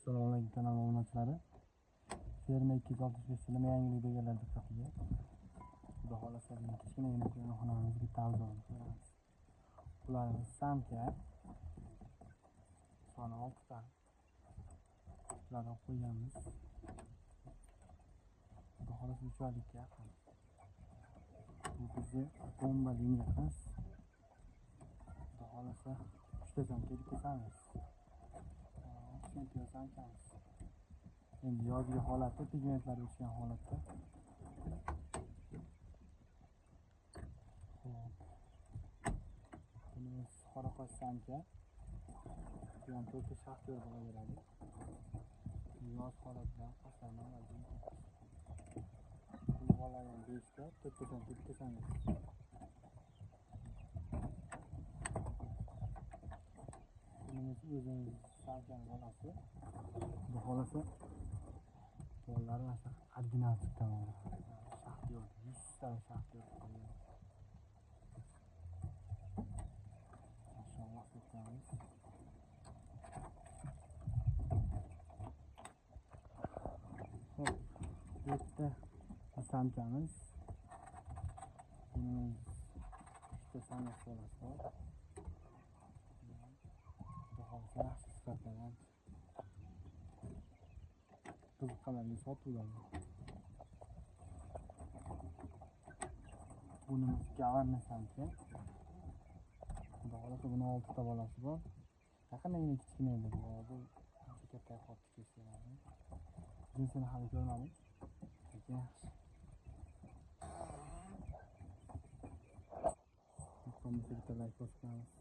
Assalomu alaykum kanal obunachilari. Ferma 265 tilima yangilik deganlar diqqatiga. Xudo xolasa bugun kichkinagina qo'yonxonamiz bitta avzalini ko'ramiz. Ularimiz samka, soni 6 ta. Ularni qo'yganmiz. Xudo xolasa 3 oylikka yaqin. Bu bizni bomba liniyamiz. Xudo xolasa 3 ta samka, bitta samiz. Chempion samkamiz. Endi yozgi holatda, pigmentlar o'chgan holatda. Xo'p. Bunimiz qoraqosh samka. Bu ham 4 ta shaxtyor bola beradi. Yoz holatida qoshlarni oladi. Bu bolalar ham 5 ta, 4 ta samka, bitta samiz. Bunimiz o'zimiz samkani bolasi. Bu holasi bolalar mana original chiqqan. Shaxtyor, 100 ta shaxtyor qo'ygan. Mashalloh deb qo'yamiz. Xo'p, bu yerda samkamiz. Bunimiz 3 ta samiz bolasi bor. Bu holasi yaxshi sifatlangan. Qiziqqanlarga sotuvlarda. Bunimiz gavarni samka. Xudo xolasa buni 6 ta bolasi bor. Yaqindagina kichkina edi bu. Bu ancha katta qolibdi kesganlarni. Jinsini hali ko'rmadim. Lekin yaxshi. Bitta like bosib qo'yamiz.